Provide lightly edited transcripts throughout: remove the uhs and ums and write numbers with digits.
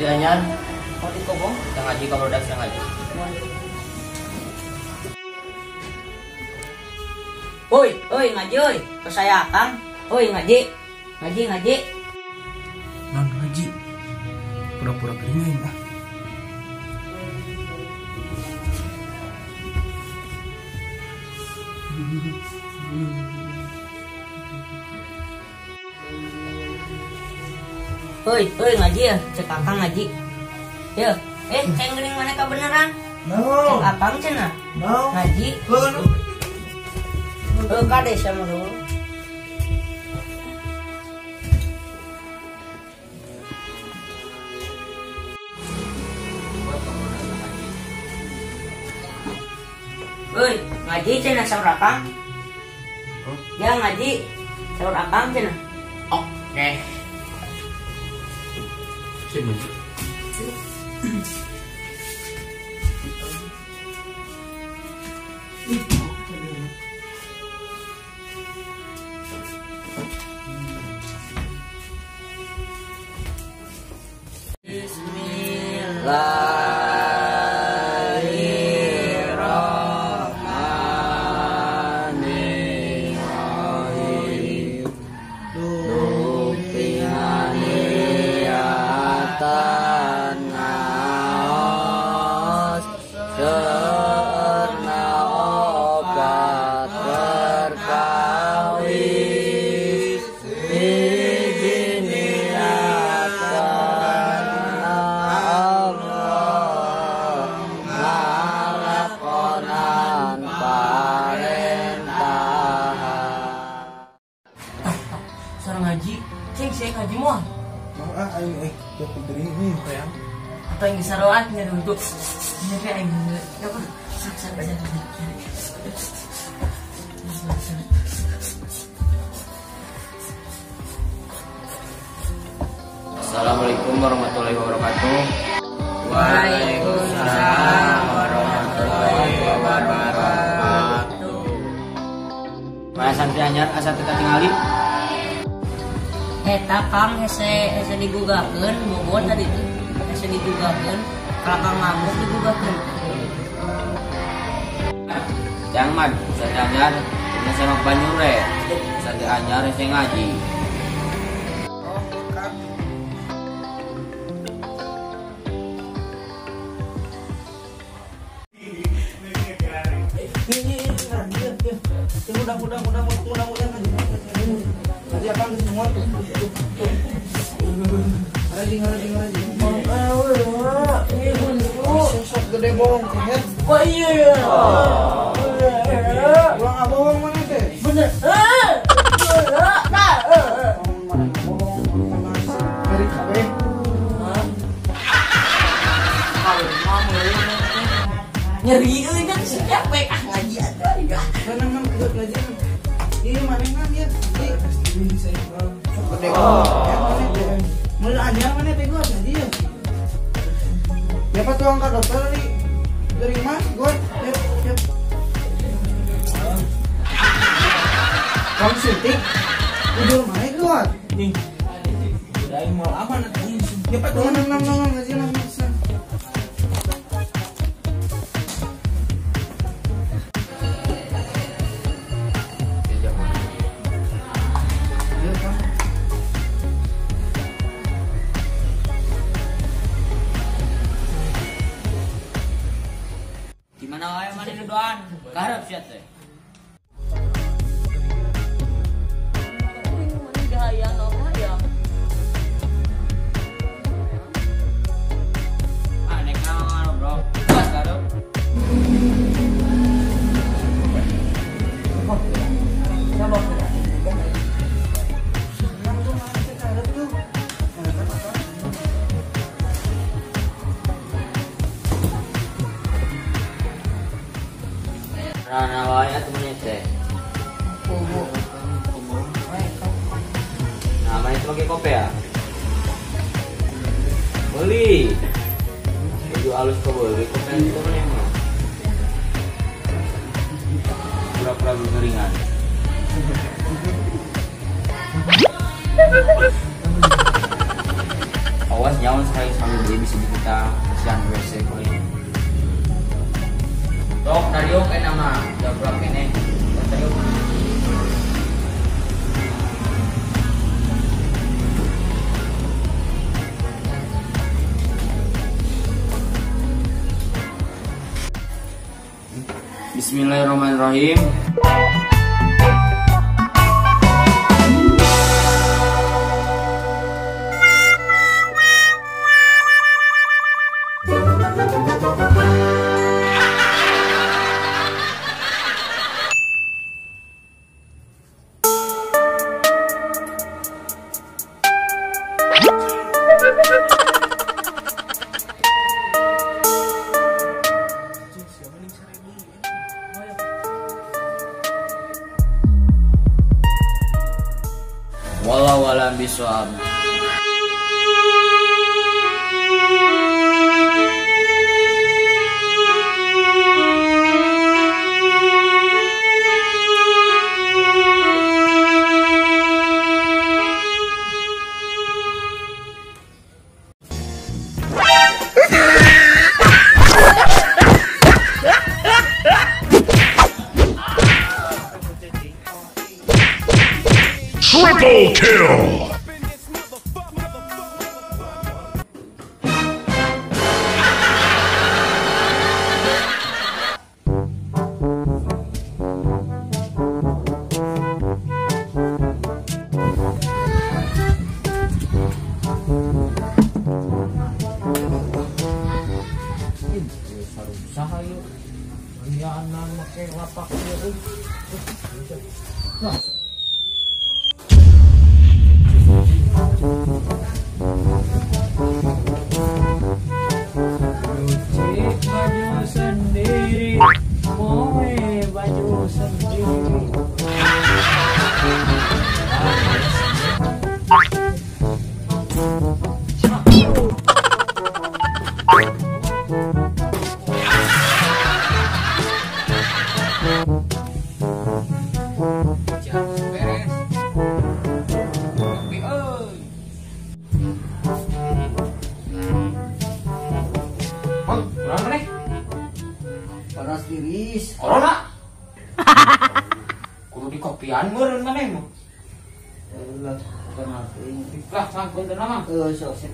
Santri anyar. Oh di kobong. Yang ngaji ka barudak yang ngaji. Oi, oi ngaji oi. Ke saya Akang. Oi ngaji. Ngaji ngaji. Non ngaji. Pura-pura gering ah. Oi, oi ngaji ya, cek Akang ngaji. Ya, ceng geuning mana kabeneran? No. Cek Akang cenah. No. Ngaji. Heuh. Heuh kade sama dulu. Oi, ngaji cenah saur Akang. Ya ngaji saur Akang cenah. Oke. Bismillahirrahmanirrahim. Ngaji, ceng saya ngaji moal. Mau ah aing jatuh gering nih hayang. Atau yang disaroan nya untuk nyeri aing apa? Sak sak sak. Assalamualaikum warahmatullahi wabarakatuh. Waalaikumsalam warahmatullahi wabarakatuh. Mana santri anyar asa teu katingali? Eta Kang hese hese digugakeun bobon tadi tuh. Hese digugakeun, kalakang ngamuk digugakeun. Jang mad, santri anyar punya semak banyure. Santri anyar hese ngaji. Oh, Kang. Udah ngaji. Ngaji Akang semua tuh. Ngaji. Sosok gede bohong kehet. Oh iya. Ulang bohong mana teh? Bener. Mana bohong dari kabeh. Nyeri euy kan siapa ah ngaji atuh enggak. Nang ikut ngaji. Iya manehna ieu. Sok gede bohong. Mun anyar mana teh gua ngaji ya. Ya apa tuang ka dokter dari mana gua? Yep. Kamu suntik? Udah mana gua? Nih. Udah mau aman atuh. Ya apa tuang nang ngaji nang. Gimana wae mana nuduhan? Karep sia teh. Ah nek naon bro. Kuat karep. Rana wae atuh maneh teh. Nah, maneh teh make kopi ya? Beli. Baju alus kok beli kopi itu maneh mah. Pura-pura geringan. Awas nyawa sekali sekali beli bisa kita kasihan WC kali. Tok tariuk enak mah, jabrak kene. Tariuk. Bismillahirrahmanirrahim. Wallahu a'lam bishawab. Triple kill! Cuci baju sendiri, moe baju sendiri. Beres. Kopi euy. Bang, kurang nih. Panas tiris. Corona. Kudu di kopian meureun maneh mah. Lah, kenapa ini? Lah, sangkeun teh mah. Sok sok.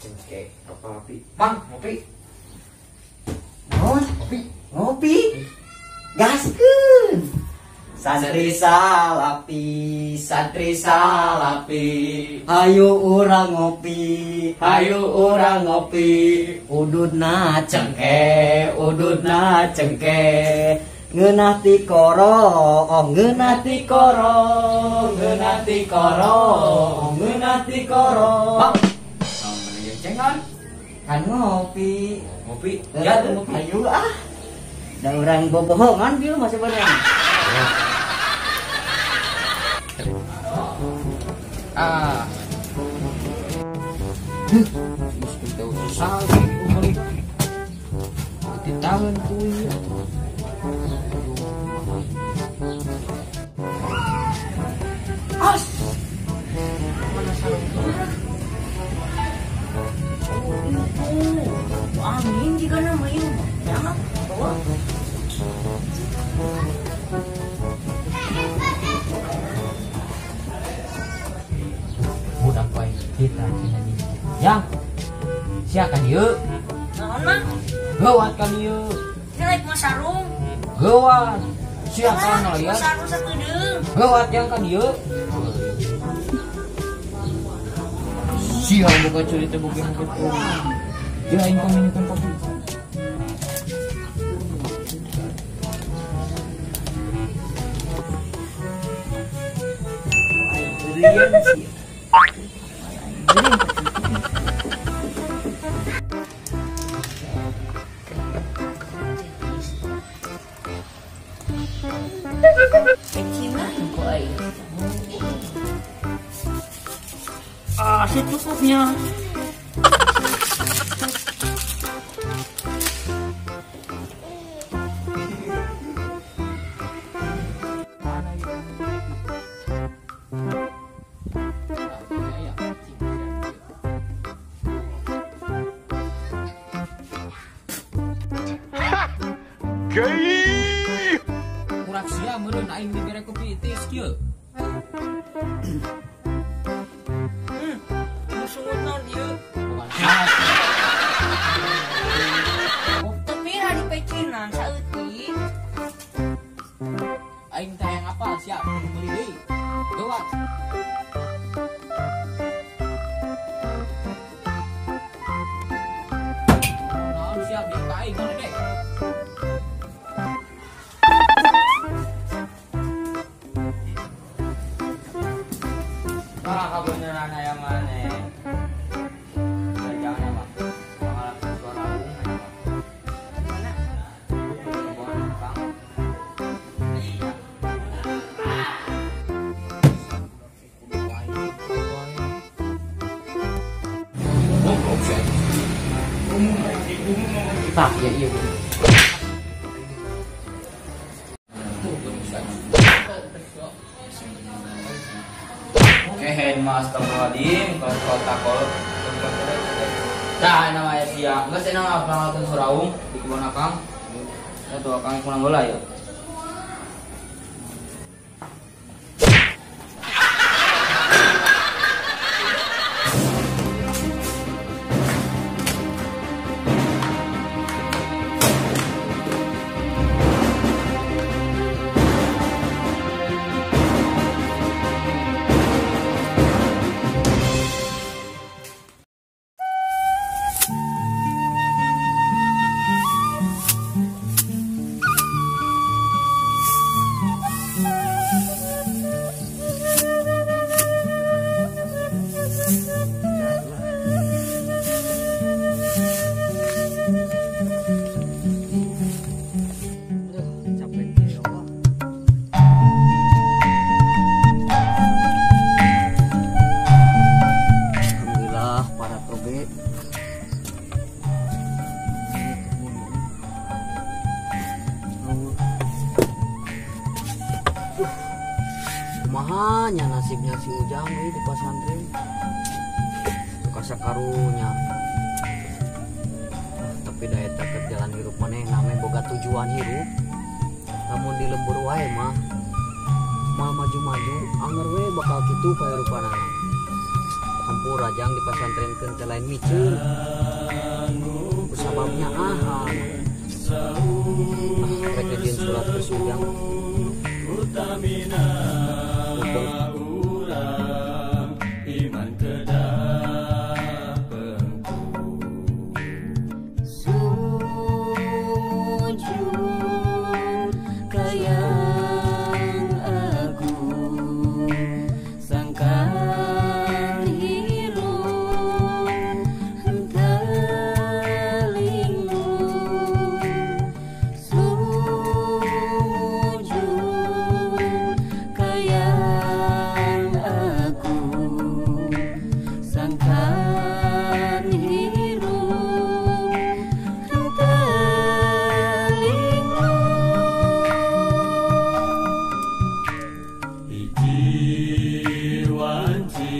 Oke, kopi. Bang, ngopi. Naon? Kopi. Ngopi. Gaskeun. Santri salapi, santri salapi. Hayu urang ngopi, hayu urang ngopi. Ududna cengke, ududna cengke. Ngeunah ti koro, oh ngeunah ti koro, ngeunah ti koro, ngeunah ti koro. Bang, naon cengan? Kan ngopi. Ngopi? Ya, ngopi. Hayu ah. Da urang bobohongan bieu mah sebenarnya. Ah. Mesti tahu susah beli. Di tangan tuh. As. Mana sarung? Oh, angin jika nama ieu. Jangan bawa. Budak wae kita cina di. Yang sia kan ieu. Naon mah? Geuwat kan ieu. Jelek mah sarung. Geuwat. Sia kan lihat. Sarung sakedeung. Geuwat yang kan ieu. Sia buka cerita bukan gitu. Dia aing komunikan kopi. Ah, secukupnya. Okay. Murah sia meureun aing dibere kopi tiis kieu. Musungut naon ieu? Bukan saat. Teu pira dipecinan saeutik. Aing teh hayang apal sia kudu meuli deui. Gawat. Naon sia bieu ka aing mana deh? Ah, kabeneran aya maneh. Jangan mah. Pangalaman suara agung aya mah. Mana? Hubungan Kang. Tah, ya iya. Kehen mah astagfirullahaladzim, kalau kota kolot. Tah, nama aya sia. Geus cenah pangalakeun suraung di kebon akang. Ya tuh akang kurang heula ya. Alhamdulillah para toge. Kumaha nya nasibnya si Ujang euy di pasantren. Suka sakarunya. Tapi da eta keur jalan hirup maneh name boga tujuan hirup. Lamun di lembur wae mah moal maju-maju anger we bakal kitu kahirupanana. Hampura jang dipasantrenkeun teh lain miceun. Kusababnya ah. Rek dijieun surat ke si Ujang. Sujud kayang agung sangkan hirup henteu sujud kayang agung sangkan hirup henteu. Hiji wanci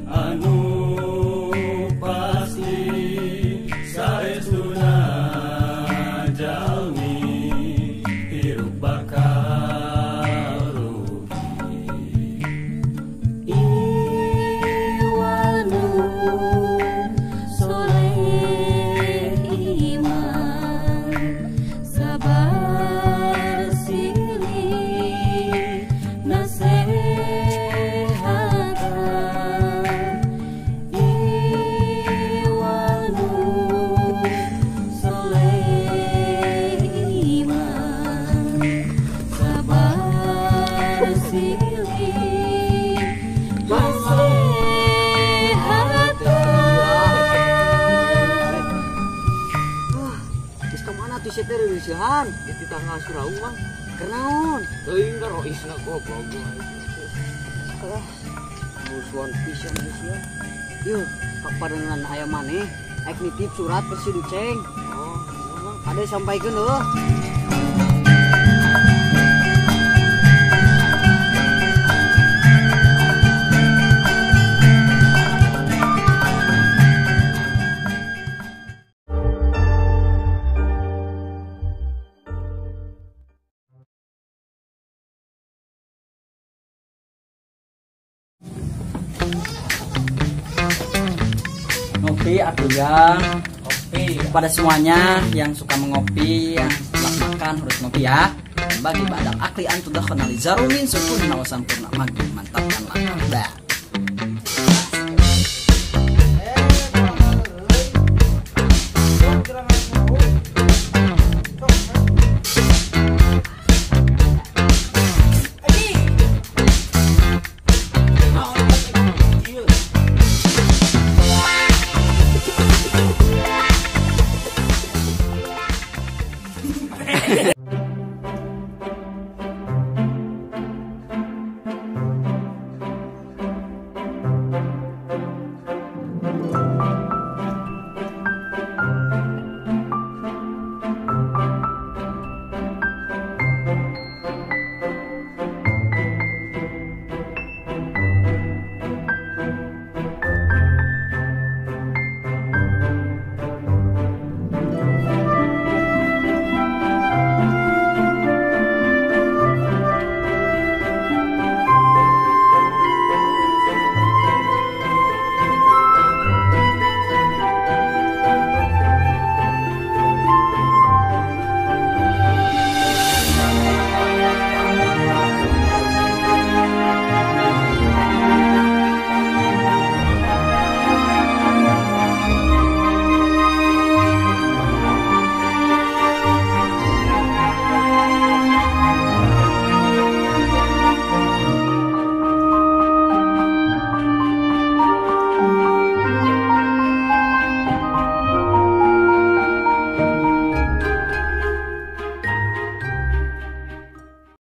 anu pasti saestuna jalmi hirup bakal rugi. Iwanu soleh iman sabar silih nasehatan. Iwanu soleh iman sabar silih nasehatan. Geus ka mana tuh sia teh reusihan di tetangga Suraung mah. Keur naon? Teuing ka roisna goblok. Alah, musuhan pisan geus sia. Yeuh, paparengan aya maneh aek nitip surat ke si Duceng. Oh, Ade sampaikeun heuh. Ngopi artinya Kopi. Kepada semuanya yang suka mengopi, yang setelah makan harus ngopi ya. Bagi badal akli antudah kenali zarumin sempurna wasampurna maghrib mantapkanlah.